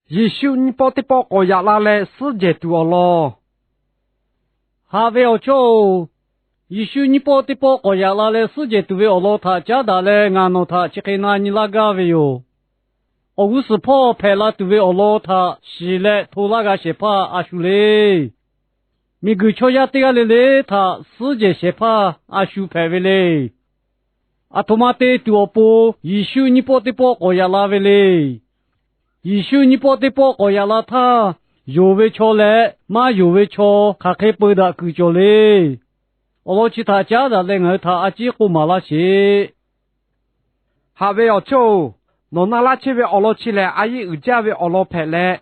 Yeˍsuˆ nyiˇ pawˆ teˇ pawˆ k'awꞈ yaꞈ la leh suhˉ jehˬ tuˬ awˬ lawn. Haꞈ ve awˬ chawˇ-oˬ, Yeˍsuˆ nyiˇ pawˆ teˇ pawˆ k'awꞈ yaꞈ la leh suhˉ jehˬ tuˬ ve awˬ lawn htaꞈ caˉ daꞈ leh ngaˬ nawˬ htaꞈ chi hk'e na nyi laˇ gaˇ ve yoˬ. Awˬ g'uˇ suhˍ hpawˇ hpehꞈ la tuˬ ve awˬ lawn htaꞈ shiˍ leh hto laˇ g'a shehˍ hpaˇ a shu le. Miˬguiˬ chaw yaˇ teˇ g'aˇ le le htaꞈ suhˉ jehˬ shehˍ hpaˇ a shu hpehꞈ ve le. Aˬ htoꞈ ma te tuˬ awˬ pon Yeˍsuˆ nyiˇ pawˆ teˇ pawˆ k'awꞈ yaꞈ la ve le. Yeˍsuˆ nyiˇ pawˆ teˇ pawˆ k'awꞈ yaꞈ la htaˇ, yonˍ ve chaw leh maˇ yonˍ ve chaw hk'aˬ hk'e peu daꞈ kuiˬ cawˬ le. Awˬ lawn chi htaꞈ caˉ daꞈ leh ngaˬ hui htaꞈ a ciˉ k'oˆ maˍ laˇ sheˍ. Haꞈ ve awˬ chawˇ-oˬ, nawˬ na laˇ chehˇ ve awˬ lawn chi lehˬ, a yeˆ uiˍ jaˇ ve awˬ lawn hpehꞈ leh,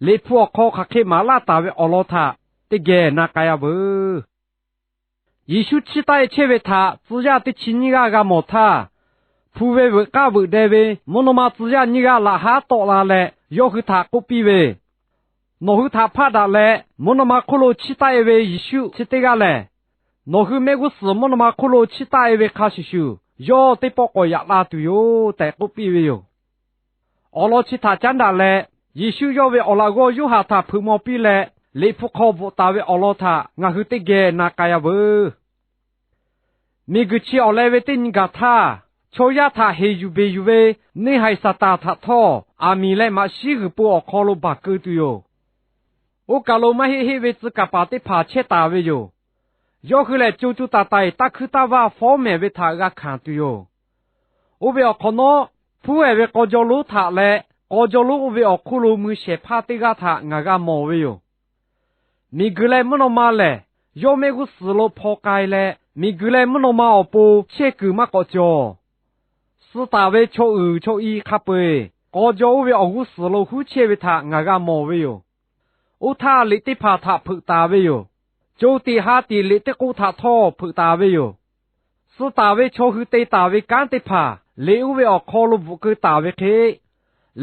Liꞈ hpu awˬ hk'aw hk'aˬ hk'e maˍ laˇ taˍ ve awˬ lawn htaꞈ teˇ geh na k'ai-a veuˬ. Yeˍsuˆ chiˇ taˆ-e chehˇ ve htaꞈ tcuh yaˇ teˇ chi nyiˇ g'aˇ g'a mawˬ htaˇ, hpu ve veuꞈ k'aˇ veuꞈ deh ve mvuhˇ naw ma tcuh yaˇ nyiˇ g'aˇ laꞈ haˉ tawˆ la leh, yawˇ hui htaꞈ k'oˆ piˇ ve, Nawˬ hui htaꞈ hpaˆ daꞈ leh mvuhˇ naw ma hk'oˆ lo chiˇ taˆ-e ve Yeˍsuˆ chi teˇ g'aˇ lehˬ, nawˬ hui mehˆ g'uˇ suhˍ mvuhˇ naw ma hk'oˆ lo chiˇ taˆ-e ve hk'a shuˍ shuˍ, yawˇ teˇ pawˆ k'awꞈ yaꞈ la tuˬ yoˬ tehꞈ k'oˆ piˇ ve yoˬ. Awˬ lawn chi htaꞈ caˉ daꞈ leh, Yeˍsuˆ yawˇ ve awˬ laꞈ g'awˇ Yoˇhanˬ htaꞈ hpeuꞈ maw piˇ leh, Liꞈ hpu hk'aw bvuhꞈ taˍ ve awˬ lawn htaꞈ ngaˬ hui teˇ geh na k'ai-a veuˬ. Miˬguiˬ chi awˬ leh ve teˇ nyi gaˬ htaˇ, chaw yaˇ htaꞈ heˍ yuˬ beˬ yuˬ ve neˇ haiˬ Saˍtanˍ htaꞈ htawˇ, aˬ miˍ leh maꞈ shiˉ g'uiˬ po awˬ hk'aw lo baˬ keu tuˬ yoˬ. Oˇ kaˬ lo maˇ heˆ heˆ ve tcuh kaˍ paˍ teˇ hpaˍ chehˇ taˍ ve yoˬ. Yawˇ hui lehˬ, co co taiˍ taiˍ taˇ hkuiˇ taˇ vaˇ fawˉ mehˍ ve htaꞈ g'a hkanˍ tuˬ yoˬ. Oˇ ve awˬ hk'awꞈ nawˉ, hpuˉ-ehˍ ve k'aw jaw lonˉ htaꞈ leh k'aw jaw lonˉ oˇ ve awˬ hk'oˆ lo mui shehˍ hpaˇ teˇ g'aˇ htaꞈ ngaˬ g'a mawˬ ve yoˬ. Miˬguiˬ leh mvuhˇ naw ma lehˬ, yawˇ mehˆ g'uˇ suhˍ lo hpaw k'ai leh, miˬguiˬ leh mvuhˇ naw ma awˬ pon chehˇ kuiˬ maˇ k'awꞈ cawˬ. Suh taˍ ve chaw uiˍ chaw i hk'a peu-eˬ k'aw jaw oˇ ve awˬ g'uˇ suhˍ lo huˉ chehˇ ve htaꞈ ngaˬ g'a mawˬ ve yoˬ. Oˇ htaˇ, liꞈ teˇ hpaˍ htaꞈ hpeuꞈ taˍ ve yoˬ. Co tiꞈ ha tiꞈ liꞈ teˇ k'oˆ htaꞈ htawˇ hpeuꞈ taˍ ve yoˬ. Suh taˍ ve chaw hui te taˍ ve kanˉ teˇ hpaˍ liꞈ oˇ ve awˬ hk'aw lo bvuhꞈ keu taˍ ve hk'e,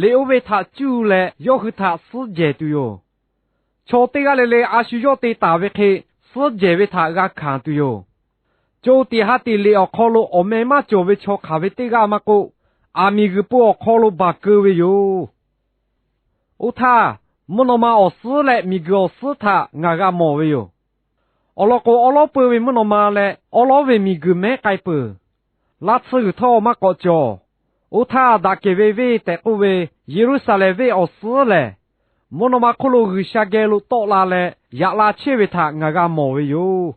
liꞈ oˇ ve htaꞈ cuˇ leh yawˇ hui htaꞈ suhˉ jehˬ tuˬ yoˬ. Chaw teˇ g'aˇ le le a shu yawˇ te taˍ ve hk'e suhˉ jehˬ ve htaꞈ g'a hkanˍ tuˬ yoˬ. Co tiꞈ ha tiꞈ liꞈ awˬ hk'aw lo awˬ meh maˇ cawˬ ve chaw hk'aˬ ve teˇ g'aˇ maˇ k'oˆ, aˬ miˍ g'uiˬ po awˬ hk'aw lo baˬ keu ve yoˬ. Oˇ htaˇ, mvuhˇ naw ma awˬ suhˉ leh miˬguiˬ awˬ suhˉ htaꞈ ngaˬ g'a mawˬ ve yoˬ. Awˬ lawn k'o, awˉ lawˉ peu ve mvuhˇ naw ma leh awˉ lawˉ ve miˬguiˬ mehˉ k'ai peuˬ. Laˇ tsuhˇ g'uiˬ htawˇ maˇ k'awꞈ cawˬ. Oˇ htaˇ, daꞈ kehˬ ve venˇ tehꞈ k'oˆ ve Yeˍruˆsaˍlehnˍ venˇ awˬ suhˉ lehˬ, mvuhˇ naw ma hk'oˆ lo G'uiˬsha geh lo tawˆ la leh yaꞈ la chehˇ ve htaꞈ ngaˬ g'a mawˬ ve yoˬ.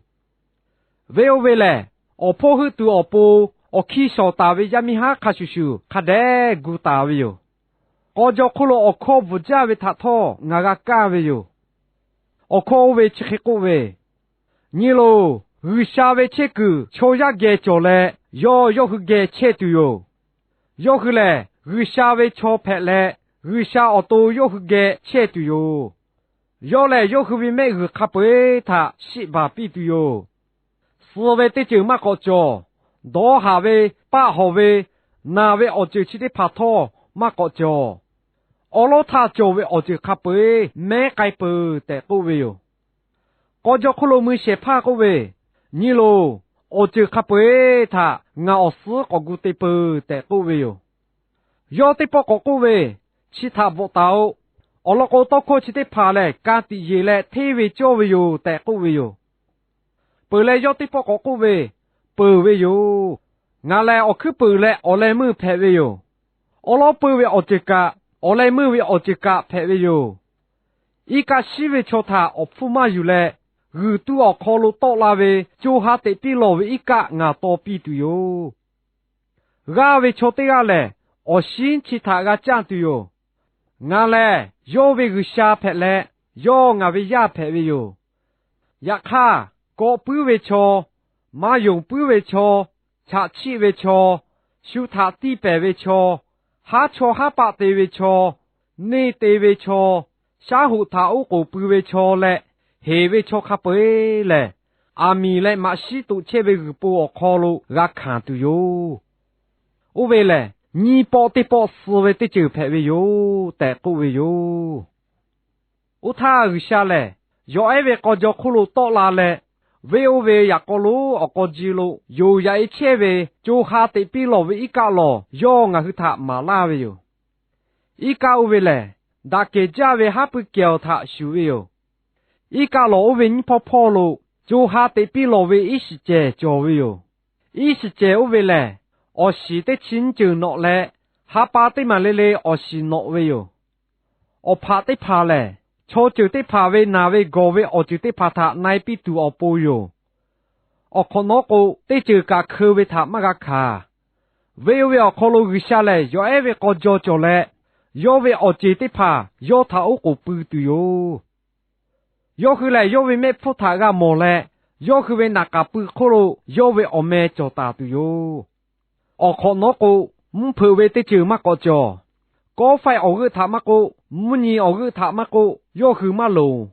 Venˇ oˇ ve lehˬ, awˬ hpawˇ heuˆ tuˬ awˬ pon awˬ hkiˇ shawˍ taˍ ve yaˇ miˇ haˉ hk'a shuˍ shuˍ hk'a dehꞈ gu taˍ ve yoˬ. K'aw jaw hk'oˆ lo awˬ hkawˇ bvuhˬ jaˇ ve htaꞈ htawˇ ngaˬ g'a kaˇ ve yoˬ. Awˬ hkawˇ oˇ ve chi hk'e k'oˆ ve, Nyi loˬ, G'uiˬsha ve chehˇ kuiˬ chaw yaˇ geh cawˬ leh, yawˇ yawˇ hui geh chehˇ tuˬ yoˬ. Yawˇ hui lehˬ, G'uiˬsha ve chaw hpehꞈ leh, G'uiˬsha awˬ to yawˇ hui geh chehˇ tuˬ yoˬ. Yawˇ lehˬ, yawˇ hui ve mehˆ g'uiˬ hk'a peu-eˬ htaꞈ shiˆ baˬ piˇ tuˬ yoˬ. Suh ve teˇ ceuˬ maˇ k'awꞈ cawˬ. Dawˇ haˍ ve, paˆ hawˬ ve, naˬ ve awˬ ceuˬ chi teˇ hpaˍ htawˇ maˇ k'awꞈ cawˬ. Awˉ lawˉ htaˇ cawˬ ve awˬ ceuˬ hk'a peu-eˬ mehˉ k'ai peuˬ tehꞈ k'oˆ ve yoˬ. K'aw jaw hk'oˆ lo mui shehˍ hpaˇ k'oˆ ve, Nyi loˬ, awˬ ceuˬ hk'a peu-eˬ htaꞈ ngaˬ awˬ suhˉ k'awꞈ gu te peuˬ tehꞈ k'oˆ ve yoˬ. Yawˇ teˇ pawˆ k'awꞈ k'oˆ ve, Chi htaꞈ bvuhꞈ taˍ-oꞈ. Awˬ lawn k'o, tawˇ hkawˇ chi teˇ hpaˍ lehˬ, ka tiꞈ yeˬ leh hteˇ ve cawˇ ve yoˬ tehꞈ k'oˆ ve yoˬ. Peuˬ leh, yawˇ teˇ pawˆ k'awꞈ k'oˆ ve, Peuˬ ve yoˬ. Ngaˬ lehˬ awˬ hkuiˉ puiˍ leh awˬ leh meuˇ hpehꞈ ve yoˬ. Awˉ lawˉ peu ve awˬ ceuˬ kaꞈ, awˬ leh meuˇ ve awˬ ceuˬ kaꞈ hpehꞈ ve yoˬ. Iˉ kaˆ shiˉ ve chaw htaꞈ awˬ hpfuhˇ maˇ yuˬ leh, g'uiˬ tuˇ awˬ hk'aw lo tawˆ la ve co ha teꞈ piˇ lawˬ ve iˉ kaˆ ngaˬ taw piˇ tuˬ yoˬ. G'aˇ ve chaw teˇ g'aˇ lehˬ, awˬ shinˉ chi htaꞈ g'a caˇ tuˬ yoˬ. Ngaˬ lehˬ yawˇ ve G'uiˬsha hpehꞈ leh, yawˇ ngaˬ ve yaˇ hpehꞈ ve yoˬ. Yaꞈ hk'aˇ, kawˆ puiˉ ve chaw, maˇ yonˍ puiˉ ve chaw, chaꞈ chiˆ ve chaw, shu htaꞈ tiˇ pehˍ ve chaw, haˉ chawˇ haˉ paˆ te ve chaw, neˇ te ve chaw, shaˉ hoꞈ htaꞈ oˉ k'oˍ pui ve chaw leh, heˍ ve chaw hk'a peu-eˬ lehˬ, aˬ miˍ leh maꞈ shiˉ toꞈ chehˇ ve g'uiˬ po awˬ hk'aw lo g'a hkanˍ tuˬ yoˬ. Oˇ ve lehˬ, nyiˇ pawˆ teˇ pawˆ suh ve teˇ ceuˬ hpehꞈ ve yoˬ tehꞈ k'oˆ ve yoˬ. Oˇ htaˇ G'uiˬsha lehˬ, yawˬ ehˉ ve k'aw jaw hk'oˆ lo tawˆ la leh, venˇ oˇ ve yaꞈ k'aw lonˉ awˬ k'aw ji lo yonˍ yaꞈ-e chehˇ ve co ha teꞈ piˇ lawˬ ve iˉ kaˆ lawˬ yawˇ ngaˬ hui htaꞈ maˍ laˇ ve yoˬ. Iˉ kaˆ oˇ ve lehˬ, daꞈ kehˬ jaˇ ve haˉ pui kehˬ awˬ htaꞈ shuˍ ve yoˬ. Iˉ kaˆ lawˬ oˇ ve nyiˇ hpawˇ hpawˇ lo co ha teꞈ piˇ lawˬ ve iˉ shiˍ cehˬ cawˬ ve yoˬ. Iˉ shiˍ cehˬ oˇ ve lehˬ, awˬ shiˍ teˇ chi nyiˇ ceuˬ nawꞈ leh, ha pa teˇ maˬ le le awˬ shiˍ nawꞈ ve yoˬ. Awˬ hpaꞈ teˇ hpaˍ lehˬ, chaw ceuˬ teˇ hpaˍ ve naˬ ve gawˬ ve awˬ ceuˬ teˇ hpaˍ htaꞈ na e piˇ tuˬ awˬ pon yoˬ. Awˬ hk'awꞈ nawˉ k'o, teˇ ceuˬ kaꞈ hkeu ve htaꞈ maˇ g'a hkanˍ. Venˇ oˇ ve awˬ hk'aw lo G'uiˬsha lehˬ, yawˬ ehˉ ve k'aw jaw cawˬ leh, yawˇ ve awˬ ceˬ teˇ hpaˍ yawˇ htaꞈ oˉ k'oˍ pui tuˬ yoˬ. Yawˇ hui lehˬ, yawˇ ve mehˆ hpfuhˇ htaꞈ g'a mawˬ leh, yawˇ hui ve naˍ k'aˍ pui hk'oˆ lo yawˇ ve awˬ meh cawˬ taˍ tuˬ yoˬ. Awˬ hk'awꞈ nawˉ k'o, mvuhˇ hpeuꞈ ve teˇ ceuˬ maˇ k'awꞈ cawˬ. Kawˆ faiˇ awˬ g'euˆ htaꞈ maˇ k'oˆ, mvuhˇ nyi awˬ g'euˆ htaꞈ maˇ k'oˆ, yawˇ hui maˇ loˍ.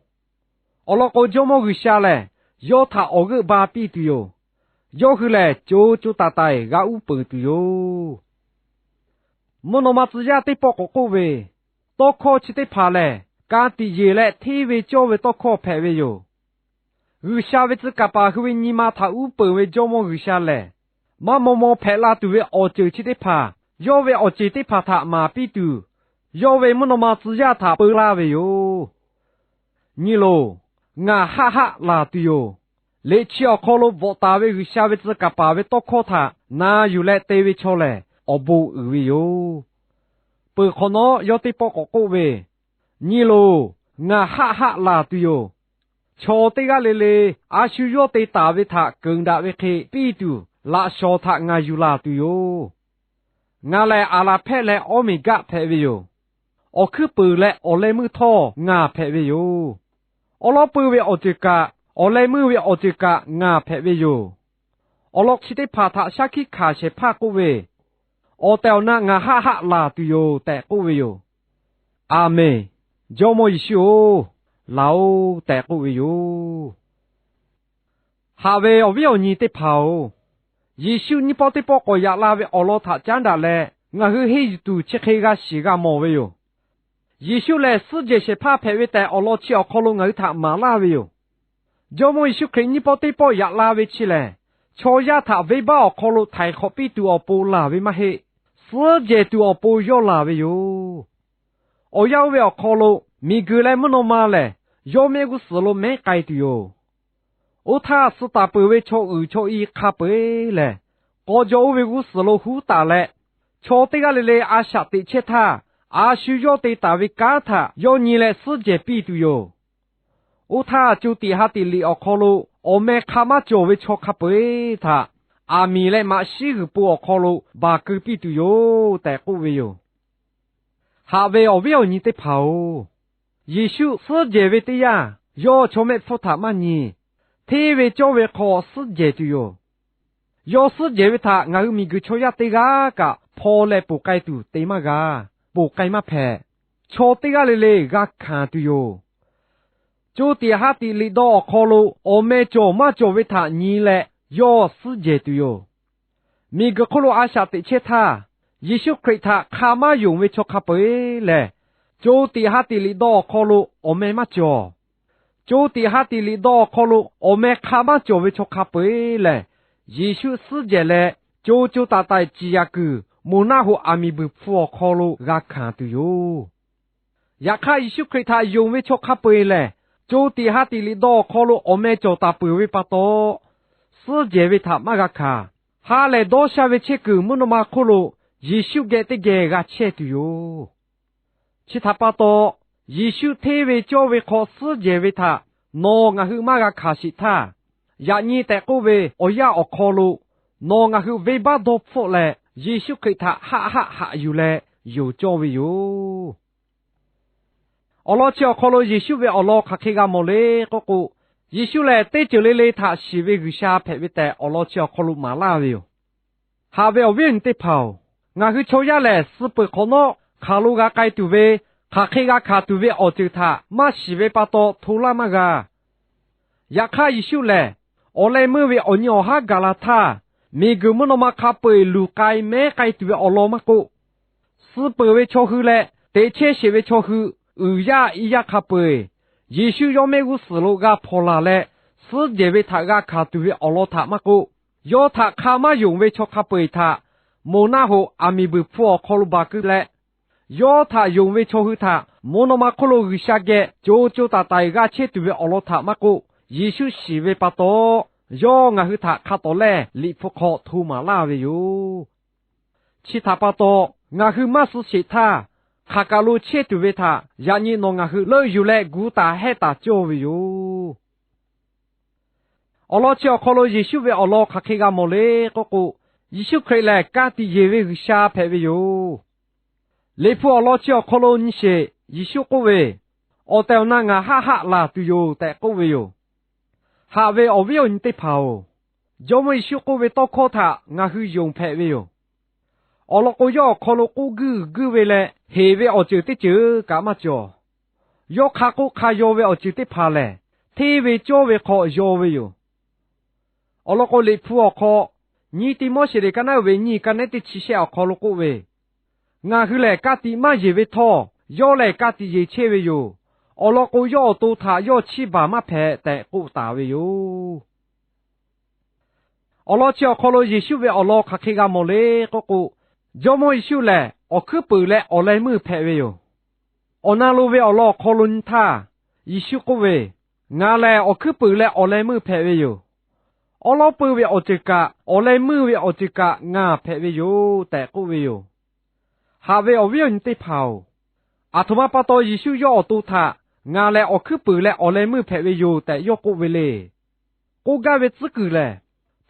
Awˬ lawn k'o, Jawˇmawˇ G'uiˬsha lehˬ, yawˇ htaꞈ awˬ g'euˆ ba piˇ tuˬ yoˬ. Yawˇ hui lehˬ, co co taiˍ taiˍ g'a uˉ peunˍ tuˬ yoˬ. Mvuhˇ naw ma tcuh yaˇ teˇ pawˆ k'awꞈ k'oˆ ve, tawˇ hkawˇ chi teˇ hpaˍ lehˬ, ka tiꞈ yeˬ leh hteˇ ve cawˇ ve tawˇ hkawˇ hpehꞈ ve yoˬ. G'uiˬsha ve tcuh kaˍ paˍ hui ve nyi ma htaꞈ uˉ peunˍ ve Jawˇmawˇ G'uiˬsha lehˬ, maˇ maw maw hpehꞈ la tuˬ ve awˬ ceuˬ chi teˇ hpaˍ yawˇ ve awˬ ceˬ teˇ hpaˍ htaꞈ maˍ piˇ tuˬ, yawˇ ve mvuhˇ naw ma tcuh yaˇ htaꞈ peu laˇ ve yoˬ. Nyi loˬ, ngaˬ haˆ haˆ laˬ tuˬ yoˬ. Liꞈ chi awˬ hk'aw lo bvuhꞈ taˍ ve G'uiˬsha ve tcuh kaˍ paˍ ve tawˇ hkawˇ htaꞈ na yuˬ leh te ve chaw lehˬ, awˬ bon uiˍ ve yoˬ. Peuˬ hk'awꞈ nawˉ yawˇ teˇ pawˆ k'awꞈ k'oˆ ve, Nyi loˬ, ngaˬ haˆ haˆ laˬ tuˬ yoˬ. Chaw teˇ g'aˇ le le a shu yawˇ te taˍ ve htaꞈ keunˍ daꞈ ve hk'e piˇ tuˬ, laꞈ shawnˍ htaꞈ ngaˬ yuˬ laˬ tuˬ yoˬ. Ngaˬ lehˬ, aˍ laˍ hpehˇ leh awˇ meˍ gaˆ hpehꞈ ve yoˬ. Awˬ hkuiˉ puiˍ leh awˬ leh meuˇ htawˇ ngaˬ hpehꞈ ve yoˬ. Awˉ lawˉ puiˇ ve awˬ ceuˬ kaꞈ, awˬ leh meuˇ ve awˬ ceuˬ kaꞈ ngaˬ hpehꞈ ve yoˬ. Awˬ lawn chi teˇ hpaˍ htaꞈ shaˉ hkiˆ hkanˍ shehˍ hpaˇ k'oˆ ve, Awˬ tehˬ awˬ na ngaˬ haˆ haˆ laˬ tuˬ yoˬ tehꞈ k'oˆ ve yoˬ. Aˍmenˍ. Jawˇmawˇ Yeˍsuˆ-oˬ, laˬ-oˆ tehꞈ k'oˆ ve yoˬ. Haꞈ ve awˬ viˉ awˬ nyi teˇ hpaˍ-oˬ, Yeˍsuˆ nyiˇ pawˆ teˇ pawˆ k'awꞈ yaꞈ la ve awˬ lawn htaꞈ caˉ daꞈ leh, ngaˬ hui henˇ yuˬ tuˬ chi hk'e g'a shiˍ g'a mawˬ ve yoˬ. Yeˍsuˆ lehˬ, suhˉ jehˬ shehˍ hpaˇ hpehꞈ ve tehꞈ awˬ lawn chi awˬ hk'aw lo ngaˬ hui htaꞈ maˍ laˇ ve yoˬ. Jawˇmawˇ Yeˍsuˆ Hkriꞈ nyiˇ pawˆ teˇ pawˆ yaꞈ la ve chi lehˬ, chaw yaˇ htaꞈ venˇbaˆ awˬ hk'aw lo htaiˍ hk'awꞈ piˇ tuˬ awˬ pon laˬ ve maˇ heˆ. Suhˉ jehˬ tuˬ awˬ pon yawˇ laˬ ve yoˬ. Awˬ yanˇ oˇ ve awˬ hk'aw lo miˬguiˬ leh mvuhˇ naw ma lehˬ, yawˇ mehˆ g'uˇ suhˍ lo mehˉ k'ai tuˬ yoˬ. Oˇ htaˇ, suh taˍ peuˬ ve chaw uiˍ chaw i hk'a peu-eˬ lehˬ, k'aw jaw oˇ ve g'uˇ suhˍ lo huˉ taˍ leh, chaw teˇ g'aˇ le le a shaꞈ teꞈ chehˇ htaˇ, a shu yawˇ te taˍ ve kanˉ htaꞈ yawˇ nyi leh suhˉ jehˬ piˇ tuˬ yoˬ. Oˇ htaˇ, co tiꞈ ha tiꞈ liꞈ awˬ hk'aw lo awˬ meh hk'a maˇ cawˬ ve chaw hk'a peu-eˬ htaꞈ, aˬ miˍ leh maꞈ shiˉ g'uiˬ po awˬ hk'aw lo baˬ keu piˇ tuˬ yoˬ tehꞈ k'oˆ ve yoˬ. Haꞈ ve awˬ viˉ awˬ nyi teˇ hpaˍ-oˬ, Yeˍsuˆ suhˉ jehˬ ve teˇ yanˇ, yawˇ chaw mehˆ hpfuhˇ htaꞈ maˇ nyi. Hteˇ ve cawˇ ve hk'aw suhˉ jehˬ tuˬ yoˬ. Yawˇ suhˉ jehˬ ve htaꞈ ngaˬ hui miˬguiˬ chaw yaˇ teˇ g'aˇ kaꞈ hpaw leh ponˬ k'ai tuˬ te maˇ g'a, ponˬ k'ai maˇ hpehꞈ. Chaw teˇ g'aˇ le le g'a hkanˍ tuˬ yoˬ. Co tiꞈ ha tiꞈ liꞈ dawˇ awˬ hk'aw lo awˬ meh cawˬ maˇ cawˬ ve htaꞈ nyi leh yawˇ suhˉ jehˬ tuˬ yoˬ. Miˬguiˬ hk'oˆ lo a shaꞈ teꞈ chehˇ htaˇ, Yeˍsuˆ Hkriꞈ htaꞈ hk'a maˇ yonˍ ve chaw hk'a peu-eˬ lehˬ, co tiꞈ ha tiꞈ liꞈ dawˇ awˬ hk'aw lo awˬ meh maˇ cawˬ. Co tiꞈ ha tiꞈ liꞈ dawˇ awˬ hk'aw lo awˬ meh hk'a maˇ cawˬ ve chaw hk'a peu-eˬ lehˬ, Yeˍsuˆ suhˉ jehˬ leh, co co taiˍ taiˍ ciˍ yaˍ kuiˬ moˬ naˆ hoꞈ aˬ miˍ buiˬ hpfuh awˬ hk'aw lo g'a hkanˍ tuˬ yoˬ. Yaꞈ hk'aˇ, Yeˍsuˆ Hkriꞈ htaꞈ yonˍ ve chaw hk'a peu-eˬ lehˬ, co tiꞈ ha tiꞈ liꞈ dawˇ awˬ hk'aw lo awˬ meh cawˬ taˍ peuˬ ve pa taw, suhˉ jehˬ ve htaꞈ maˇ g'a hkanˍ. Ha lehˬ dawˇ sha ve chehˇ kuiˬ mvuhˇ naw ma hk'oˆ lo Yeˍsuˆ geh teˇ geh g'a chehˇ tuˬ yoˬ. Chi htaꞈ pa taw, Yeˍsuˆ hteˇ ve cawˇ ve hk'aw suhˉ jehˬ ve htaꞈ nawˬ ngaˬ hui maˇ g'a hkanˍ sheˍ htaˇ, yaꞈ nyi tehꞈ k'oˆ ve awˬ yanˇ awˬ hk'aw lo nawˬ ngaˬ hui venˇbaˆ dawˇ hpfuhˆ leh, Yeˍsuˆ Hkriꞈ htaꞈ haˆ haˆ haꞈ yuˬ leh yonˍ cawˇ ve yoˬ. Awˬ lawn chi awˬ hk'aw lo Yeˍsuˆ ve awˬ lawn hk'aˬ hk'e g'a mawˬ le k'oˆ k'o, Yeˍsuˆ lehˬ teˇ ceuˬ le le htaꞈ shiˍ ve G'uiˬsha hpehꞈ ve tehꞈ awˬ lawn chi awˬ hk'aw lo maˍ laˇ ve yoˬ. Haꞈ ve awˬ viˉ awˬ nyi teˇ hpaˍ-oˬ, ngaˬ hui chaw yaˇ lehˬ, suh peuˬ hk'awꞈ nawˉ hk'aˬ lo g'a k'ai tuˬ ve, hk'aˬ hk'e g'a hkanˍ tuˬ ve awˬ ceuˬ htaꞈ maˇ shiˍ ve pa taw hto laˇ maˇ g'a. Yaꞈ hk'aˇ, Yeˍsuˆ lehˬ awˬ leh meuˇ ve awˬ nyi awˬ haˉ gaˬ la htaˇ, miˬguiˬ mvuhˇ naw ma hk'a peu-eˬ luˬ k'ai mehˉ k'ai tuˬ ve awˬ lawn maˇ k'oˆ, suh peuˬ ve chaw hui leh teꞈ chehˇ sheˍ ve chaw hui uiˍ yaˇ i yaˇ hk'a peu-eˬ Yeˍsuˆ yawˇ mehˆ g'uˇ suhˍ lo g'a hpawnˬ laˬ leh, suhˉ jehˬ ve htaꞈ g'a hkanˍ tuˬ ve awˬ lawn htaꞈ maˇ k'oˆ, yawˇ htaꞈ hk'a maˇ yonˍ ve chaw hk'a peu-eˬ htaꞈ moˬ naˆ hoꞈ aˬ miˍ buiˬ hpfuh awˬ hk'aw lo baˬ keu leh, yawˇ htaꞈ yonˍ ve chaw hui htaꞈ mvuhˇ naw ma hk'oˆ lo G'uiˬsha geh co co taiˍ taiˍ g'a chehˇ tuˬ ve awˬ lawn htaꞈ maˇ k'oˆ, Yeˍsuˆ shiˍ ve pa taw, yawˇ ngaˬ hui htaꞈ hk'a tawˍ lehˇ Liꞈ hpu hk'aw hto maˍ laˇ ve yoˬ. Chi htaꞈ pa taw, ngaˬ hui maˇ suh sheˍ htaˇ, hk'aˬ kaˬ lo chehˇ tuˬ ve htaꞈ yaꞈ nyi nawˬ ngaˬ hui leuˆ yuˬ leh gu taˍ hehˆ taˍ cawˇ ve yoˬ. Awˬ lawn chi awˬ hk'aw lo Yeˍsuˆ ve awˬ lawn hk'aˬ hk'e g'a mawˬ le k'oˆ k'o, Yeˍsuˆ Hkriꞈ lehˬ ka tiꞈ yeˬ ve G'uiˬsha hpehꞈ ve yoˬ. Liꞈ hpu awˬ lawn chi awˬ hk'aw lo nyi sheˍ, Yeˍsuˆ k'oˆ ve, Awˬ tehˬ awˬ na ngaˬ haˆ haˆ laˬ tuˬ yoˬ tehꞈ k'oˆ ve yoˬ. Haꞈ ve awˬ viˉ awˬ nyi teˇ hpaˍ-oˬ, Jawˇmawˇ Yeˍsuˆ k'oˆ ve tawˇ hkawˇ htaꞈ ngaˬ hui yonˍ hpehꞈ ve yoˬ. Awˬ lawn k'o, yawˇ awˬ hk'aw lo k'oˆ guiˇ guiˇ ve leh heˍ ve awˬ ceuˬ teˇ ceuˬ kaꞈ maˇ cawˬ. Yawˇ hk'a k'oˆ hk'a yaw ve awˬ ceuˬ teˇ hpaˍ lehˬ, hteˇ ve cawˇ ve hk'aw yaw ve yoˬ. Awˬ lawn k'o, Liꞈ hpu awˬ hk'aw, nyiˇ Tiˆmoˉseˍ liꞈ ka naˉ uiˍ ve nyiˇ, ka nehˉ teˇ chi shehˆ awˬ hk'aw lo k'oˆ ve, Ngaˬ hui lehˬ ka tiꞈ maˇ yeˬ ve htawˇ, yawˇ lehˬ ka tiꞈ yeˬ chehˇ ve yoˬ. Awˬ lawn k'o, yawˇ awˬ to htaꞈ yawˇ chiˇ baˬ maˇ hpehꞈ tehꞈ k'oˆ taˍ ve yoˬ. Awˬ lawn chi awˬ hk'aw lo Yeˍsuˆ ve awˬ lawn hk'aˬ hk'e g'a mawˬ le k'oˆ k'o, Jawˇmawˇ Yeˍsuˆ lehˬ awˬ hkuiˉ peunˍ leh awˬ leh meuˇ hpehꞈ ve yoˬ. Awˬ na lo ve awˬ lawn awˬ hk'aw lo nyi htaˇ, Yeˍsuˆ k'oˆ ve, Ngaˬ lehˬ awˬ hkuiˉ peunˍ leh awˬ leh meuˇ hpehꞈ ve yoˬ. Awˉ lawˉ peuˇ ve awˬ ceuˬ kaꞈ, awˬ leh meuˇ ve awˬ ceuˬ kaꞈ ngaˬ hpehꞈ ve yoˬ tehꞈ k'oˆ ve yoˬ. Haꞈ ve awˬ viˉ awˬ nyi teˇ hpaˍ-oˬ, aˬ htoꞈ ma pa taw Yeˍsuˆ yawˇ awˬ to htaꞈ ngaˬ lehˬ awˬ hkuiˉ peunˍ leh awˬ leh meuˇ hpehꞈ ve yoˬ tehꞈ yawˇ k'oˆ ve le. K'oˆ gaˇ ve tcuhˉ kuiˬ lehˬ,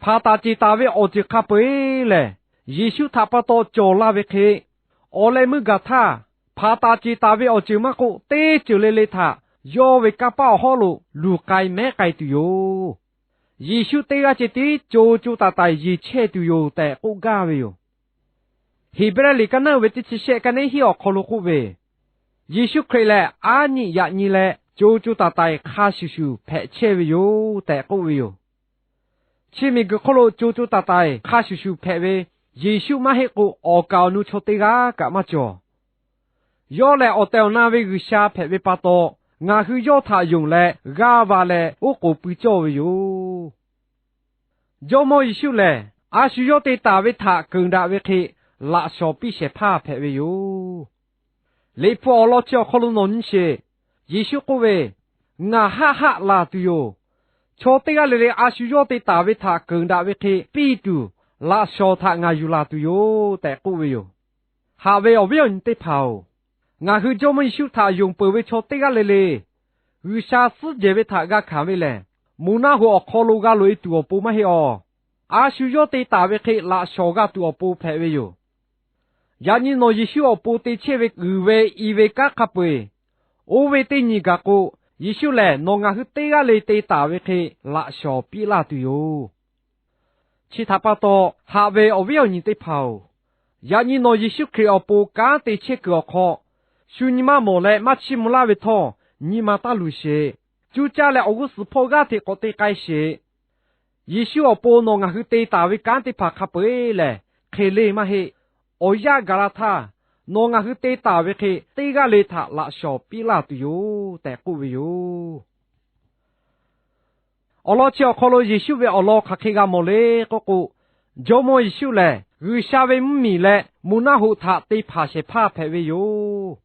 hpaˍ taˍ ceˬ taˍ ve awˬ ceuˬ hk'a peu-eˬ lehˬ, Yeˍsuˆ htaꞈ pa taw cawˬ la ve hk'e, awˬ leh meuˇ gaˬ htaˇ, hpaˍ taˍ ceˬ taˍ ve awˬ ceuˬ maˇ k'oˆ, teˇ ceuˬ le le htaꞈ yawˇ ve kanˇ paˆ awˬ hawˉ lo luˬ k'ai mehˉ k'ai tuˬ yoˬ. Yeˍsuˆ teˇ g'aˇ ceh tiˉ co co taiˍ taiˍ yeˬ chehˇ tuˬ yoˬ tehꞈ k'oˆ gaˇ ve yoˬ. Heˍbrehˇ liꞈ ka naˉ uiˍ ve teˇ chi shehˆ, ka nehˉ hiˉ awˬ hk'aw lo k'oˆ ve, Yeˍsuˆ Hkriꞈ lehˬ aˉ nyi yaꞈ nyi leh co co taiˍ taiˍ hk'a shuˍ shuˍ hpehꞈ chehˇ ve yoˬ tehꞈ k'oˆ ve yoˬ. Chi miˬguiˬ hk'oˆ lo co co taiˍ taiˍ hk'a shuˍ shuˍ hpehꞈ ve Yeˍsuˆ maˇ heˆ k'o, awˬ kaˍ awˬ nu chaw teˇ g'aˇ kaꞈ maˇ cawˬ. Yawˇ lehˬ awˬ tehˬ awˬ na ve G'uiˬsha hpehꞈ ve pa taw, ngaˬ hui yawˇ htaꞈ yonˍ leh g'aˇ va leh oˉ k'oˍ pui cawˇ ve yoˬ. Jawˇmawˇ Yeˍsuˆ lehˬ, a shu yawˇ te taˍ ve htaꞈ keunˍ daꞈ ve hk'e laꞈ shawnˍ piˇ shehˍ hpaˇ hpehꞈ ve yoˬ. Liꞈ hpu awˬ lawn chi awˬ hk'aw lo nawˬ nyi sheˍ. Yeˍsuˆ k'oˆ ve, Ngaˬ haˆ haˆ laˬ tuˬ yoˬ. Chaw teˇ g'aˇ le le a shu yawˇ te taˍ ve htaꞈ keunˍ daꞈ ve hk'e piˇ tuˬ, laꞈ shawnˍ htaꞈ ngaˬ yuˬ laˬ tuˬ yoˬ tehꞈ k'oˆ ve yoˬ. Haꞈ ve awˬ viˉ awˬ nyi teˇ hpaˍ-oˬ, ngaˬ hui Jawˇmawˇ Yeˍsuˆ htaꞈ yonˍ peuˬ ve chaw teˇ g'aˇ le le, G'uiˬsha suhˉ jehˬ ve htaꞈ g'a hkanˍ ve lehˬ, mvuhˇ naˆ hoꞈ awˬ hk'aw lo g'a loꞈ-e tuˬ awˬ pon maˇ heˆ awˬ. A shu yawˇ te taˍ ve hk'e laꞈ shawnˍ g'a tuˬ awˬ pon hpehꞈ ve yoˬ. Yaꞈ nyi nawˬ Yeˍsuˆ awˬ pon te chehˇ ve uiˍ ve i ve kanˉ hk'a peu-eˬ, oˇ ve teˇ nyi gaˬ k'o, Yeˍsuˆ lehˬ nawˬ ngaˬ hui teˇ g'aˇ le te taˍ ve hk'e laꞈ shawnˍ piˇ laˇ tuˬ yoˬ. Chi htaꞈ pa taw, haꞈ ve awˬ viˉ awˬ nyi teˇ hpaˍ-oˬ, yaꞈ nyi nawˬ Yeˍsuˆ Hkriꞈ awˬ pon kanˉ te chehˇ kuiˬ awˬ hk'aw, shu nyi ma mawˬ leh maˇ chiˇ mvuh laˇ ve htawˇ, nyi ma taˇ luˬ sheˍ. Cuˇ caˇ leh awˬ g'uˇ suhˍ hpawˇ g'aˇ hteꞈ k'awꞈ te k'ai sheˍ. Yeˍsuˆ awˬ pon nawˬ ngaˬ hui te taˍ ve kanˉ teˇ hpaˍ hk'a peu-eˬ lehˬ, hk'e le maˇ heˆ. Awˬ yanˇ gaˬ la htaˇ, nawˬ ngaˬ hui te taˍ ve hk'e teˇ g'aˇ le htaꞈ laꞈ shawnˍ piˇ laˇ tuˬ yoˬ tehꞈ k'oˆ ve yoˬ. Awˬ lawn chi awˬ hk'aw lo Yeˍsuˆ ve awˬ lawn hk'aˬ hk'e g'a mawˬ le k'oˆ k'o, Jawˇmawˇ Yeˍsuˆ lehˬ G'uiˬsha ve mvuhˇmiˬ leh mvuhˇ naˆ hoꞈ htaꞈ te hpanˍ shehˍ hpaˇ hpehꞈ ve yoˬ.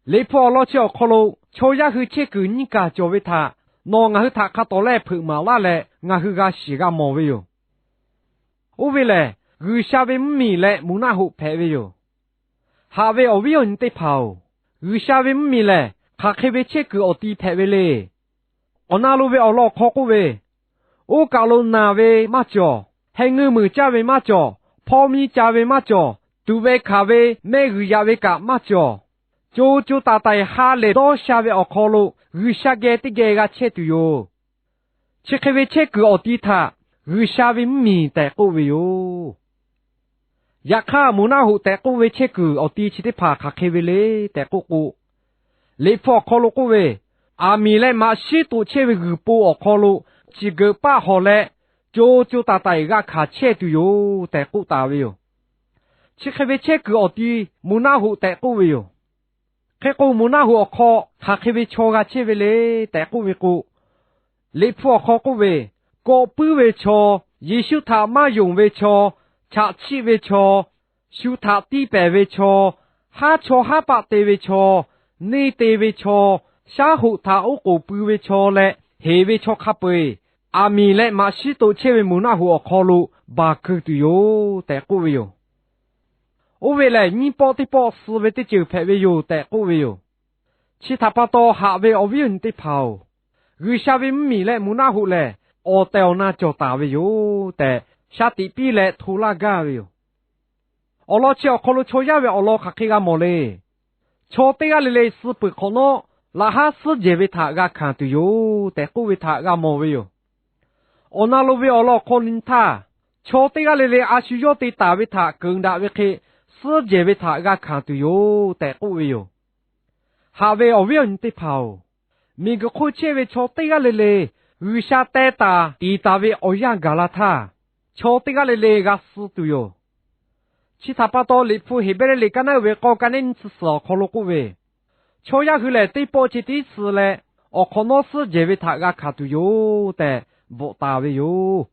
Liꞈ hpu awˬ lawn chi awˬ hk'aw lo chaw yaˇ hui chehˇ kuiˬ nyiˇ kaˬ cawˬ ve htaꞈ nawˬ ngaˬ hui htaꞈ hk'a tawˍ lehˇ hpeuꞈ maˍ laˇ leh ngaˬ hui g'a shiˍ g'a mawˬ ve yoˬ. Oˇ ve lehˬ, G'uiˬsha ve mvuhˇmiˬ leh mvuhˇ naˆ hoꞈ hpehꞈ ve yoˬ. Haꞈ ve awˬ viˉ awˬ nyi teˇ hpaˍ-oˬ, G'uiˬsha ve mvuhˇmiˬ lehˬ hk'aˬ hk'e ve chehˇ kuiˬ awˬ ti hpehꞈ ve le. Awˬ na lo ve awˬ lawn awˬ hk'aw k'oˆ ve, Oˇ kaˬ lo naˬ ve maˇ cawˬ. Heh ngeuˇ meunˍ caˇ ve maˇ cawˬ. Hpawˇ miˇ ca ve maˇ cawˬ. Tuꞈ ve hkanˍ ve mehˆ g'uiˬ yaꞈ ve kaꞈ maˇ cawˬ. Co co taiˍ taiˍ ha lehˬ dawˇ sha ve awˬ hk'aw lo G'uiˬsha geh teˇ geh g'a chehˇ tuˬ yoˬ. Chi hk'e ve chehˇ kuiˬ awˬ ti htaꞈ G'uiˬsha ve mvuhˇmiˬ tehꞈ k'oˆ ve yoˬ. Yaꞈ hk'aˇ, mvuhˇ naˆ hoꞈ tehꞈ k'oˆ ve chehˇ kuiˬ awˬ ti chi teˇ hpaˍ hk'aˬ hk'e ve le tehꞈ k'oˆ k'o, Liꞈ hpu awˬ hk'aw lo k'oˆ ve, Aˬ miˍ leh maꞈ shiˉ toꞈ chehˇ ve g'uiˬ po awˬ hk'aw lo ciˬ geuꞈ paˆ hawˬ leh, co co taiˍ taiˍ g'a hkanˍ chehˇ tuˬ yoˬ tehꞈ k'oˆ taˍ ve yoˬ. Chi hk'e ve chehˇ kuiˬ awˬ ti mvuhˇ naˆ hoꞈ tehꞈ k'oˆ ve yoˬ. Hk'e k'o, mvuhˇ naˆ hoꞈ awˬ hk'aw hk'aˬ hk'e ve chaw g'a chehˇ ve le tehꞈ k'oˆ ve k'o, Liꞈ hpu awˬ hk'aw k'oˆ ve, kawꞈ puiˉ ve chaw, Yeˍsuˆ htaꞈ maˇ yonˍ ve chaw, chaꞈ chiˆ ve chaw, shu htaꞈ tiˇ pehˍ ve chaw, haˉ chaw haˉ paˆ te ve chaw, neˇ te ve chaw, shaˉ hoꞈ htaꞈ oˉ k'oˍ pui ve chaw leh heˍ ve chaw hk'a peu-eˬ, aˬ miˍ leh maꞈ shiˉ toꞈ chehˇ ve moˍ naˆ hoꞈ awˬ hk'aw lo baˬ keu tuˬ yoˬ tehꞈ k'oˆ ve yoˬ. Oˇ ve lehˬ, nyiˇ pawˆ teˇ pawˆ suh ve teˇ ceuˬ hpehꞈ ve yoˬ tehꞈ k'oˆ ve yoˬ. Chi htaꞈ pa taw, haꞈ ve awˬ viˉ awˬ nyi teˇ hpaˍ-oˬ, G'uiˬsha ve mvuhˇmiˬ leh moˍ naˆ hoꞈ lehˬ, awˬ tehˬ awˬ na cawˬ taˍ ve yoˬ tehꞈ, shaˉ tiꞈ piˇ leh hto laˇ gaˇ ve yoˬ. Awˬ lawn chi awˬ hk'aw lo chaw yaˇ ve awˬ lawn hk'aˬ hk'e g'a mawˬ le. Chaw teˇ g'aˇ le le suh peuˬ hk'awꞈ nawˉ, laꞈ haˉ suhˉ jehˬ ve htaꞈ g'a hkanˍ tuˬ yoˬ tehꞈ k'oˆ ve htaꞈ g'a mawˬ ve yoˬ. Awˬ na lo ve awˬ lawn awˬ hk'aw lo nyi htaˇ, chaw teˇ g'aˇ le le a shu yawˇ te taˍ ve htaꞈ keunˍ daꞈ ve hk'e, suhˉ jehˬ ve htaꞈ g'a hkanˍ tuˬ yoˬ tehꞈ k'oˆ ve yoˬ. Haꞈ ve awˬ viˉ awˬ nyi teˇ hpaˍ-oˬ, miˬguiˬ hk'oˆ chehˇ ve chaw teˇ g'aˇ le le G'uiˬsha teh taˍ tiˍ taˍ ve awˬ yanˇ gaˬ la htaˇ, chaw teˇ g'aˇ le le g'a suh tuˬ yoˬ. Chi htaꞈ pa taw, Liꞈ hpu Heˍbrehˇ liꞈ ka naˉ uiˍ ve k'awˇ ka nehˉ nyiˇ chi suhˍ awˬ hk'aw lo k'oˆ ve, Chaw yaˇ hui lehˬ, teˇ pawˆ ceh tiˉ suh leh, awˬ hk'awꞈ nawˉ suhˉ jehˬ ve htaꞈ g'a hkanˍ tuˬ yoˬ tehꞈ bvuhꞈ taˍ ve yoˬ.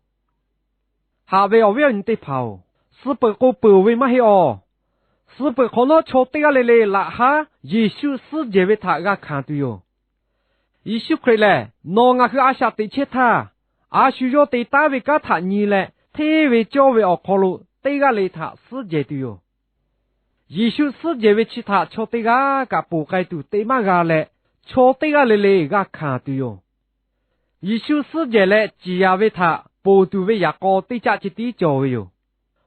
Haꞈ ve awˬ viˉ awˬ nyi teˇ hpaˍ-oˬ, suh peuˬ k'o peuˬ-oˬ ve maˇ heˆ awˬ. Suh peuˬ hk'awꞈ nawˉ, chaw teˇ g'aˇ le le laꞈ haˉ Yeˍsuˆ suhˉ jehˬ ve htaꞈ g'a hkanˍ tuˬ yoˬ. Yeˍsuˆ Hkriꞈ lehˬ, nawˬ ngaˬ hui a shaꞈ teꞈ chehˇ htaˇ, a shu yawˇ te taˉ ve kanˉ htaꞈ nyi leh, hteˇ ve cawˇ ve awˬ hk'aw lo teˇ g'aˇ le htaꞈ suhˉ jehˬ tuˬ yoˬ. Yeˍsuˆ suhˉ jehˬ ve chi htaꞈ chaw teˇ g'aˇ kaꞈ ponˬ k'ai tuˬ te maˇ g'a leh, chaw teˇ g'aˇ le le g'a hkanˍ tuˬ yoˬ. Yeˍsuˆ suhˉ jehˬ leh ciˍ yanˍ ve htaꞈ ponˬ tuˬ ve yaꞈ k'aw teˇ caˆ ceh tiˉ cawˬ ve yoˬ.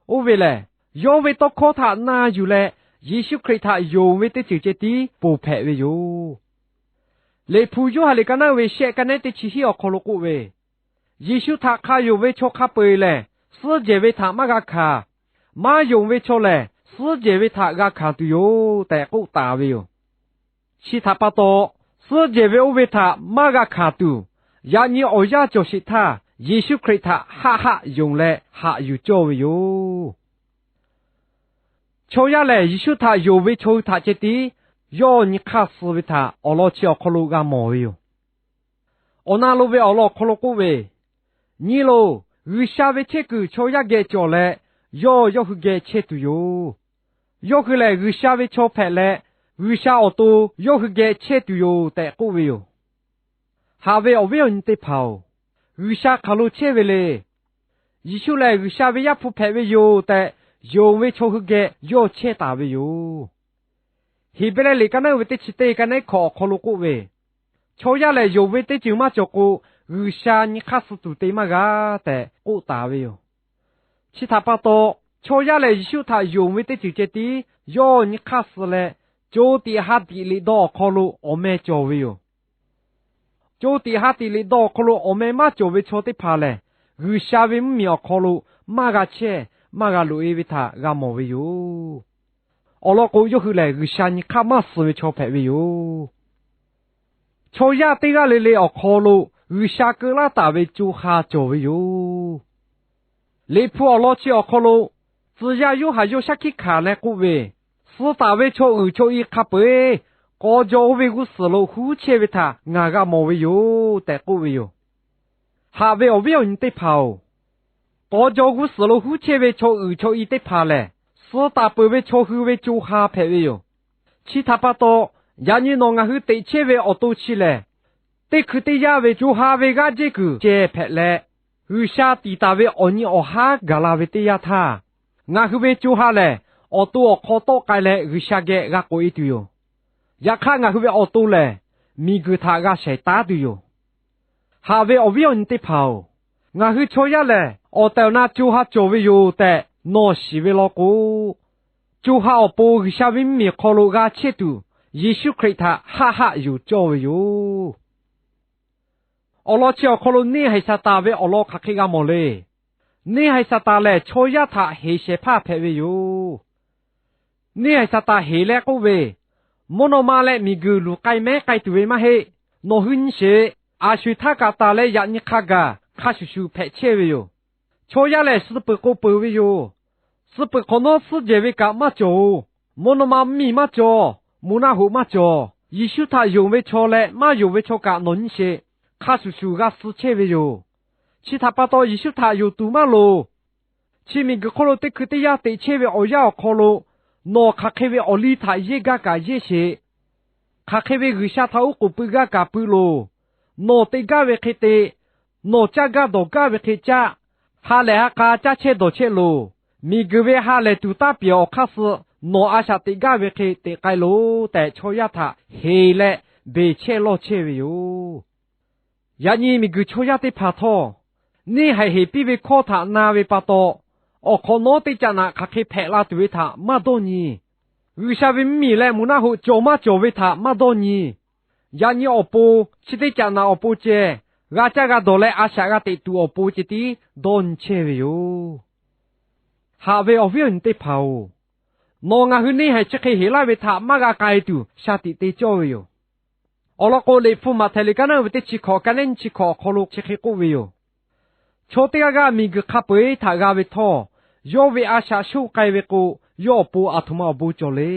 Oˇ ve lehˬ, yawˇ ve tawˇ hkawˇ htaꞈ na yuˬ leh, Yeˍsuˆ Hkriꞈ htaꞈ yonˍ ve teˇ ceuˬ ceh tiˉ ponˬ hpehꞈ ve yoˬ. Liꞈ hpu Yoˇhanˬ liꞈ ka naˉ ve shehˆ ka nehˉ teˇ chi hiˉ awˬ hk'aw lo k'oˆ ve, Yeˍsuˆ htaꞈ hk'a yonˍ ve chaw hk'a peu-eˬ lehˬ, suhˉ jehˬ ve htaꞈ maˇ g'a hkanˍ. Maˇ yonˍ ve chaw lehˬ, suhˉ jehˬ ve htaꞈ g'a hkanˍ tuˬ yoˬ tehꞈ k'oˆ taˍ ve yoˬ. Chi htaꞈ pa taw, suhˉ jehˬ ve oˇ ve htaꞈ maˇ g'a hkanˍ tuˬ, yaꞈ nyi awˬ yanˇ cawˬ sheˍ htaˇ, Yeˍsuˆ Hkriꞈ htaꞈ haˆ haˆ yonˍ leh haꞈ yuˬ cawˇ ve yoˬ. Chaw yaˇ lehˬ, Yeˍsuˆ htaꞈ yonˍ ve chaw hui htaꞈ ceh tiˉ yawˇ nyi hk'aˇ suh ve htaꞈ awˬ lawn chi awˬ hk'aw lo g'a mawˬ ve yoˬ. Awˬ na lo ve awˬ lawn awˬ hk'aw lo k'oˆ ve, Nyi loˬ, G'uiˬsha ve chehˇ kuiˬ chaw yaˇ geh cawˬ leh, yawˇ yawˇ hui geh chehˇ tuˬ yoˬ. Yawˇ hui lehˬ, G'uiˬsha ve chaw hpehꞈ leh, G'uiˬsha awˬ to yawˇ hui geh chehˇ tuˬ yoˬ tehꞈ k'oˆ ve yoˬ. Haꞈ ve awˬ viˉ awˬ nyi teˇ hpaˍ-oˬ, G'uiˬsha hk'aˬ lo chehˇ ve le. Yeˍsuˆ lehˬ, G'uiˬsha ve Yaˇ hpu hpehꞈ ve yoˬ tehꞈ yonˍ ve chaw hui geh yawˇ chehˇ taˍ ve yoˬ. Heˍbrehˇ liꞈ ka naˉ ve teˇ chi teˇ ka nehˉ hkawꞈ awˬ hk'aw lo k'oˆ ve, Chaw yaˇ lehˬ, yonˍ ve teˇ ceuˬ maˇ cawˬ k'o, G'uiˬsha nyi hk'aˇ suh tuˬ te maˇ g'a tehꞈ k'oˆ taˍ ve yoˬ. Chi htaꞈ pa taw, chaw yaˇ lehˬ, Yeˍsuˆ htaꞈ yonˍ ve teˇ ceuˬ ceh tiˉ yawˇ nyi hk'aˇ suh leh, co tiꞈ ha tiꞈ liꞈ dawˇ awˬ hk'aw lo awˬ meh cawˬ ve yoˬ. Co tiꞈ ha tiꞈ liꞈ dawˇ awˬ hk'aw lo awˬ meh maˇ cawˬ ve chaw teˇ hpaˍ lehˬ, G'uiˬsha ve mvuhˇmiˬ awˬ hk'aw lo maˇ g'a chehˇ, maˇ g'a loꞈ-e ve htaꞈ g'a mawˬ ve yoˬ. Awˬ lawn k'o, yawˇ hui lehˬ G'uiˬsha nyi hk'aˇ maˇ suh ve chaw hpehꞈ ve yoˬ. Chaw yaˇ teˇ g'aˇ le le awˬ hk'aw lo G'uiˬsha keu laˇ taˍ ve co ha cawˬ ve yoˬ. Liꞈ hpu awˬ lawn chi awˬ hk'aw lo tcuh yaˇ Yoˇhanˬ yawˇ shaˉ hkiˆ hkanˍ leh k'oˆ ve, Suh taˍ ve chaw uiˍ chaw i hk'a peu-eˬ k'aw jaw oˇ ve g'uˇ suhˍ lo huˉ chehˇ ve htaꞈ ngaˬ g'a mawˬ ve yoˬ tehꞈ k'oˆ ve yoˬ. Haꞈ ve awˬ viˉ awˬ nyi teˇ hpaˍ-oˬ, k'aw jaw g'uˇ suhˍ lo huˉ chehˇ ve chaw uiˍ chaw i teˇ hpaˍ lehˬ, suh taˍ peuˬ ve chaw hui ve co ha hpehꞈ ve yoˬ. Chi htaꞈ pa taw, yaꞈ nyi nawˬ ngaˬ hui teꞈ chehˇ ve awˬ to chi lehˬ, teˇ hkui teˇ yanˇ ve co ha ve g'aˇ jehˇ kuiˬ ceh hpehꞈ leh, G'uiˬsha tiˍ taˍ ve awˬ nyi awˬ haˉ gaˬ la ve teˇ yanˇ htaˇ, ngaˬ hui ve co ha lehˬ, awˬ to awˬ hk'aw tawˆ k'ai leh G'uiˬsha geh g'a k'oꞈ-e tuˬ yoˬ. Yaꞈ hk'aˇ, ngaˬ hui ve awˬ to lehˬ, miˬguiˬ htaꞈ g'a shaiˍ taˉ tuˬ yoˬ. Haꞈ ve awˬ viˉ awˬ nyi teˇ hpaˍ-oˬ, ngaˬ hui chaw yaˇ lehˬ, awˬ tehˬ awˬ na co ha cawˬ ve yoˬ tehꞈ nawˬ shiˍ ve law k'o, co ha awˬ pon G'uiˬsha ve mvuhˇmiˬ hk'aw lo g'a chehˇ tuˬ, Yeˍsuˆ Hkriꞈ htaꞈ haˆ haˆ yonˍ cawˇ ve yoˬ. Awˬ lawn chi awˬ hk'aw lo neˇhaiˬ Saˍtanˍ ve awˬ lawn hk'aˬ hk'e g'a mawˬ le. Neˇhaiˬ Saˍtanˍ lehˬ, chaw yaˇ htaꞈ heˍ shehˍ hpaˇ hpehꞈ ve yoˬ. Neˇhaiˬ Saˍtanˍ heˍ leh k'oˆ ve, Mvuhˇ naw ma leh miˬguiˬ luˬ k'ai mehˉ k'ai tuˬ ve maˇ heˆ. Nawˬ hui nyi sheˍ. A sho-eˬ htaˇ kaꞈ tanˬ leh yaꞈ nyi hk'a gaˬ hk'a shuˍ shuˍ hpehꞈ chehˇ ve yoˬ. Chaw yaˇ lehˬ, suh peuˬ k'o peuˬ ve yoˬ. Suh peuˬ hk'awꞈ nawˉ suhˉ jehˬ ve kaꞈ maˇ cawˬ-oˬ. Mvuhˇ naw ma mvuhˇmiˬ maˇ cawˬ. Moˬ naˆ hoꞈ maˇ cawˬ. Yeˍsuˆ htaꞈ yonˍ ve chaw leh maˇ yonˍ ve chaw kaꞈ nawˬ nyi sheˍ. Hk'a shuˍ shuˍ g'a suh chehˇ ve yoˬ. Chi htaꞈ pa taw, Yeˍsuˆ htaꞈ yonˍ tuˬ maˇ loˍ. Chi miˬguiˬ hk'oˆ lo teˇ hkui teˇ yanˇ teꞈ chehˇ ve awˬ yanˇ awˬ hk'aw lo, Nawˬ hk'aˬ hk'e ve awˬ liˇ htaꞈ yehˇ gaˇ kaꞈ yehˇ sheˍ. Hk'aˬ hk'e ve G'uiˬsha htaꞈ oˉ k'oˍ pui gaˇ kaꞈ pui loˬ. Nawˬ te gaˇ ve hk'e te, nawˬ caˇ gaˇ dawˬ gaˇ ve hk'e caˇ. Ha lehˬ ha k'a caˇ chehˇ dawˬ chehˇ loˬ. Miˬguiˬ ve ha lehˬ tuˬ taˇ pehˬ awˬ hk'aˇ suh nawˬ a shaꞈ teꞈ gaˇ ve hk'e teꞈ k'ai loˬ tehꞈ, chaw yaˇ htaꞈ heˍ leh beˬ chehˇ lawˇ chehˇ ve yoˬ. Yaꞈ nyi miˬguiˬ chaw yaˇ teˇ hpaˍ htawˇ, neˇ haiˬ heˍ piˇ ve hkawˇ htaꞈ na ve pa taw, awˬ hk'awꞈ nawˉ teˇ caꞈ naꞈ hk'aˬ hk'e hpehꞈ la tuˬ ve htaꞈ maˇ dawˇ nyi. G'uiˬsha ve mvuhˇmiˬ leh muꞈ naˆ hoꞈ cawˬ maˇ cawˬ ve htaꞈ maˇ dawˇ nyi. Yaꞈ nyi awˬ pon chi teˇ caꞈ naꞈ awˬ pon ceh, g'a caˇ g'a dawˬ leh a shaꞈ g'a teꞈ tuˬ awˬ pon ceh tiˉ dawˇ nyi chehˇ ve yoˬ. Haꞈ ve awˬ viˉ awˬ nyi teˇ hpaˍ-oˬ, nawˬ ngaˬ hui neˇ haiˬ chi hk'e heˍ laˇ ve htaꞈ maˇ g'a k'ai tuˬ shaˍ tiꞈ te cawˇ ve yoˬ. Awˬ lawn k'o, Liꞈ hpu Maꞈhtehˍ liꞈ kaˉ naˉ ve teˇ chi hkawꞈ, ka neˉ nyiˇ chi hkawꞈ awˬ hk'aw lo chi hk'e k'oˆ ve yoˬ. Chaw teˇ g'aˇ g'aˇ miˬguiˬ hk'a peu-eˬ htaꞈ g'a ve htawˇ, yawˇ ve a shaꞈ shoˆ k'ai ve k'o, yawˇ awˬ pon aˬ htoꞈ ma awˬ bon cawˬ le.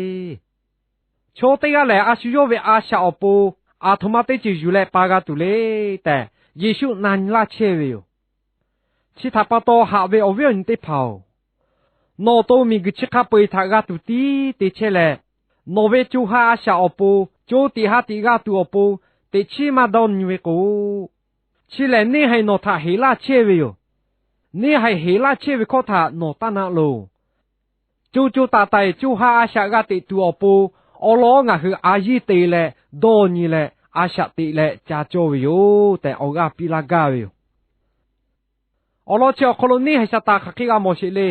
Chaw teˇ g'aˇ lehˬ, a shu yawˇ ve a shaꞈ awˬ pon aˬ htoꞈ ma teˇ ceuˬ yuˬ leh pa g'a tuˬ le tehꞈ, Yeˍsuˆ na nyi laˇ chehˇ ve yoˬ. Chi htaꞈ pa taw, haꞈ ve awˬ viˉ awˬ nyi teˇ hpaˍ-oˬ, nawˬ awˬ to miˬguiˬ chi hk'a peu-eˬ htaꞈ g'a tuˬ tiˉ te chehˇ leh, nawˬ ve co ha a shaꞈ awˬ pon, co tiꞈ ha tiꞈ g'a tuˬ awˬ pon teꞈ chiˉ maˇ dawˇ nyi ve k'o, chi lehˬ neˇ haiˬ nawˬ htaꞈ heˍ laˇ chehˇ ve yoˬ. Neˇ haiˬ heˍ laˇ chehˇ ve hkawˇ htaꞈ nawˬ taˇ naˆ loˬ. Co co taiˍ taiˍ co ha a shaꞈ g'a teꞈ tuˬ awˬ pon, awˉ lawˉ ngaˬ hui a yiˇ te leh dawˇ nyi leh a shaꞈ teꞈ leh ca cawˇ ve yoˬ tehꞈ, awˬ g'aˇ piˇ laˇ gaˇ ve yoˬ. Awˬ lawn chi awˬ hk'aw lo neˇ haiˬ Saˍtanˍ hk'aˬ hk'e g'a mawˬ sheˍ le.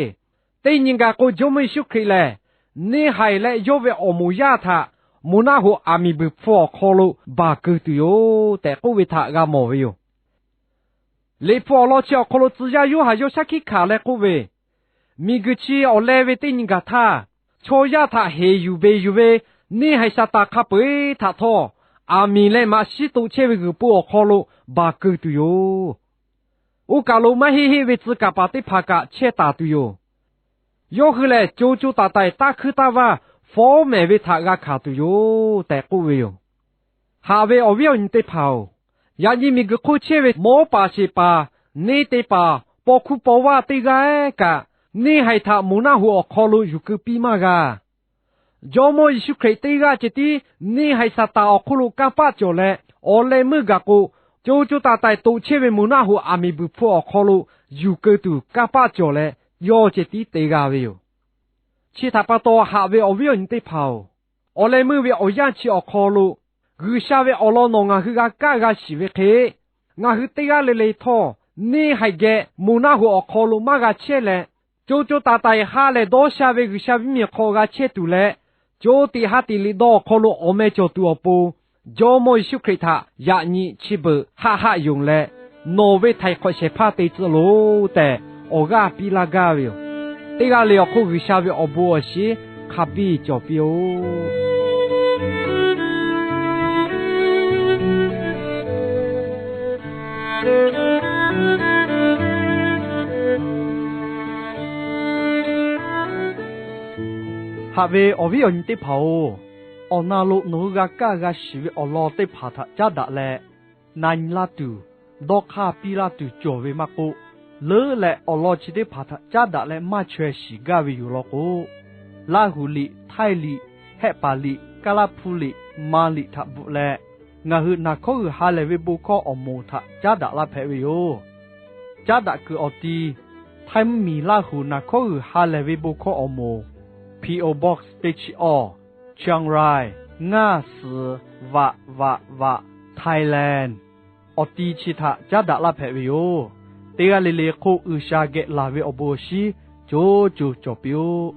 Teˇ nyi gaˬ k'o, Jawˇmawˇ Yeˍsuˆ Hkriꞈ lehˬ, neˇ haiˬ leh yawˇ ve awˬ moˍ yaˇ htaꞈ moˍ naˆ hoꞈ aˬ miˍ buiˬ hpfuh awˬ hk'aw lo baˬ keu tuˬ yoˬ tehꞈ k'oˆ ve htaꞈ g'a mawˬ ve yoˬ. Liꞈ hpu awˬ lawn chi awˬ hk'aw lo tcuh yaˇ Yoˇhanˬ yawˇ shaˉ hkiˆ hkanˍ leh k'oˆ ve, miˬguiˬ chi awˬ leh ve teˇ nyi gaˬ htaˇ, chaw yaˇ htaꞈ heˍ yuˬ beˬ yuˬ ve neˇ haiˬ Saˍtanˍ hk'a peu-eˬ htaꞈ htawˇ, aˬ miˍ leh maꞈ shiˉ toꞈ chehˇ ve g'uiˬ po awˬ hk'aw lo baˬ keu tuˬ yoˬ. Oˇ kaˬ lo maˇ heˆ heˆ ve tcuh kaˍ paˍ teˇ hpaˍ kaꞈ chehˇ taˍ tuˬ yoˬ. Yawˇ hui lehˬ, co co taiˍ taiˍ taˇ hkuiˇ taˇ vaˇ fawˉ mehˍ ve htaꞈ g'a hkanˍ tuˬ yoˬ tehꞈ k'oˆ ve yoˬ. Haꞈ ve awˬ viˉ awˬ nyi teˇ hpaˍ-oˬ, yaꞈ nyi miˬguiˬ hk'oˆ chehˇ ve mawˉ paˍ sheˍ paˍ, neˇ te paˍ, paw hkuˇ paw vaˇ teˇ g'aˇ kaꞈ, neˇ haiˬ htaꞈ moˍ naˆ hoꞈ awˬ hk'aw lo yuˬ keu piˇ maˇ g'a. Jawˇmawˇ Yeˍsuˆ Hkriꞈ teˇ g'aˇ ceh tiˉ neˇ haiˬ Saˍtanˍ awˬ hk'oˆ lo kanˇ paˆ cawˬ leh, awˬ leh meuˇ gaˬ k'o, co co taiˍ taiˍ toꞈ chehˇ ve moˍ naˆ hoꞈ aˬ miˍ buiˬ hpfuh awˬ hk'aw lo yuˬ keu tuˬ kanˇ paˆ cawˬ leh, yawˇ ceh tiˉ te g'a ve yoˬ. Chi htaꞈ pa taw, haꞈ ve awˬ viˉ awˬ nyi teˇ hpaˍ-oˬ, awˬ leh meuˇ ve awˬ yanˇ chi awˬ hk'aw lo G'uiˬsha ve awˬ lawn nawˬ ngaˬ hui g'a kaˇ g'a shiˍ ve hk'e, ngaˬ hui teˇ g'aˇ le le htawˇ, neˇ haiˬ geh moˍ naˆ hoꞈ awˬ hk'aw lo maˇ g'a chehˇ leh, co co taiˍ taiˍ ha lehˬ dawˇ sha ve G'uiˬsha ve mvuhˇmiˬ hk'aw g'a chehˇ tuˬ leh, co tiꞈ ha tiꞈ liꞈ dawˇ awˬ hk'aw lo awˬ meh cawˬ tuˬ awˬ pon, Jawˇmawˇ Yeˍsuˆ Hkriꞈ htaꞈ yaꞈ nyi chi beuꞈ haˆ haˆ yonˍ leh, nawˬ ve htaiˍ hk'awꞈ shehˍ hpaˇ te tcuh loˬ tehꞈ, awˬ g'aˇ piˇ laˇ gaˇ ve yoˬ. Teˇ g'aˇ le awˬ hk'oˆ G'uiˬsha ve awˬ bon awˬ shiˍ hk'a biˇ cawˬ piˇ-oˆ. Haꞈ ve awˬ viˉ awˬ nyi teˇ hpaˍ-oˬ, awˬ na lo nawˬ hui g'a kaˇ g'a shiˍ ve awˬ lawn teˇ hpaˍ htaꞈ caˉ daꞈ leh, na nyi laˇ tuˬ, dawˇ hk'aˇ piˇ laˇ tuˬ cawˬ ve maˇ k'oˆ, leuˉ leh awˬ lawn chi teˇ hpaˍ htaꞈ caˉ daꞈ leh maˇ chaweh shiˍ gaˇ ve yoˬ law k'o, Laˇhuˍ liꞈ, Htaiˇ liꞈ, Hehˆ paˍ liꞈ, Kaˇlaˇ hpu liꞈ, Ma liꞈ htaꞈ bvuhꞈ leh, ngaˬ hui naˬ hkawˉ g'uiˬ ha lehˬ ve bon hkawˇ awˬ moˍ htaꞈ caˉ daꞈ laˇ hpehꞈ ve yoˬ. Caˉ daꞈ kuiˬ awˬ ti, Htaiˇ mvuhˇmiˬ Laˇhuˍ naˬ hkawˉ g'uiˬ ha lehˬ ve bon hkawˇ awˬ moˍ, P O Box teˇ chi awˬ, Chiang Rai, ngaˇ suhˍ vaꞈ vaꞈ vaꞈ, Thailand, awˬ ti chi htaꞈ caˉ daꞈ laˇ hpehꞈ ve yoˬ. Teˇ g'aˇ le le hk'oˆ G'uiˬsha geh laˬ ve awˬ bon awˬ shiˍ co co cawˬ piˇ-oˆ.